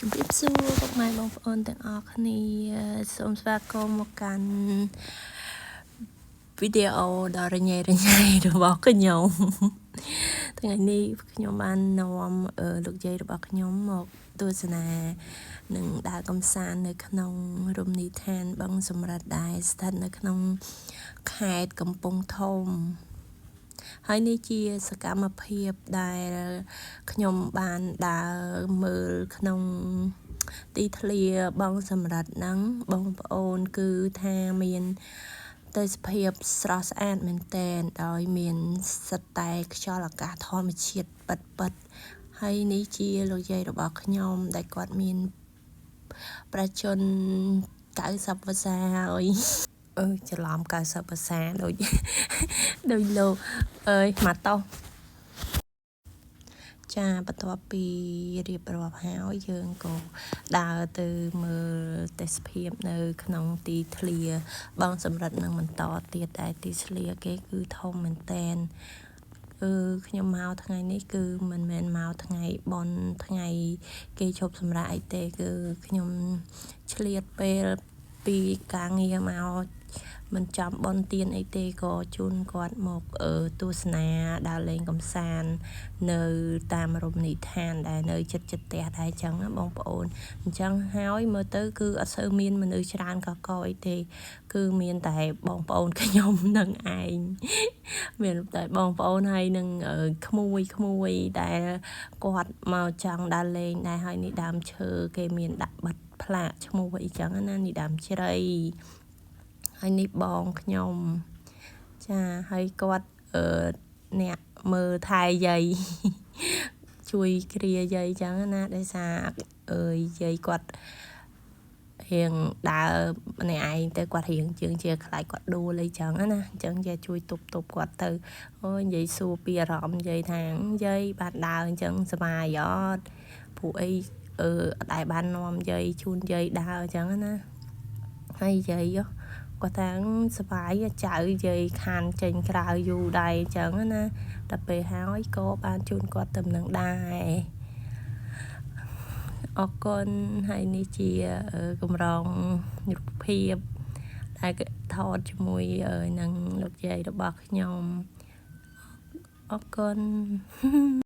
ជំរាបសួរពុកម៉ែបងប្អូនទាំងអស់គ្នាសូមស្វាគមន៍មកកាន់វីដេអូដ៏រញ៉េរញ៉ៃរបស់ខ្ញុំថ្ងៃនេះខ្ញុំបាននាំលោកយាយរបស់ខ្ញុំមកទស្សនានិងដើរកំសាន្តនៅក្នុងរមណីយដ្ឋានបឹងសំរិទ្ធដែលស្ថិតនៅក្នុងខេត្តកំពង់ធំហើយនេះជាសកម្មភាពដែលខ្ញុំបានដើរមើលក្នុងទីធ្លាបឹងសំរិទ្ធហ្នឹងបងប្អូនគឺថាមានទេសភាពស្រស់ស្អាតមែនទែនដោយមានសិតតែខ្យល់អាកាសធម្មជាតិពិតពិតហើយនេះជាលោកយាយរបស់ខ្ញុំដែលគាត់មានប្រជជន90វស្សាហើយអឺច្រឡំ90វស្សាដូចដូចលោកអើយមកតោះចាបន្ទាប់ពីរៀបរាប់ហើយយើងក៏ដើរទៅមើលទេសភាពនៅក្នុងទីធ្លាបឹងសំរិទ្ធនឹងបន្តទៀតដែលទីធ្លាគេគឺធំមែនតែនគឺខ្ញុំមកថ្ងៃនេះគឺមិនមែនមកថ្ងៃបុណ្យថ្ងៃគេឈប់សម្រាកអីទេគឺខ្ញុំឆ្លៀតពេលពីការងារមកមិនចាំបុណ្យទានអីទេក៏ជូនគាត់មកទស្សនាដើរលេងកំសាន្តនៅតាមរមណីយដ្ឋានដែលនៅចិត្តចិត្តផ្ទះដែរចឹងណាបងប្អូនអញ្ចឹងហើយមើលទៅគឺអត់សូវមានមនុស្សច្រើនកកអីទេ គឺមានតែបងប្អូនខ្ញុំនឹងឯងមានតែបងប្អូនហើយនឹងក្មួយក្មួយដែលគាត់មកចង់ដើរលេងដែរហើយនេះដើមឈើគេមានដាក់បិទផ្លាកឈ្មោះអីចឹងណានេះដើមជ្រៃហើយនេះបងខ្ញុំចាហើយគាត់អឺអ្នកមើលថែយាយជួយគ្រាយាយចឹងណាដោយសារអើយយាយគាត់រៀងដើរម្នាក់ឯងទៅគាត់រៀងជើងជាខ្លាចគាត់ដួលអីចឹងណាអញ្ចឹងយាយជួយទប់ទប់គាត់ទៅអូនិយាយសួរពីអារម្មណ៍យាយថាយាយបានដើរអញ្ចឹងសប្បាយអត់ព្រោះអីអឺអត់ដែលបាននាំយាយជូនយាយដើរអញ្ចឹងណាហើយយាយគាត់ថាសប្បាយចៅយាយខានចេញក្រៅយូរដែរអញ្ចឹងណាដល់ពេលហើយក៏បានជូនគាត់ទៅនឹងដែរអរគុណហើយនេះជាកម្រងរូបភាពដែលថតជាមួយនឹងលោកយាយរបស់ខ្ញុំអរគុណ។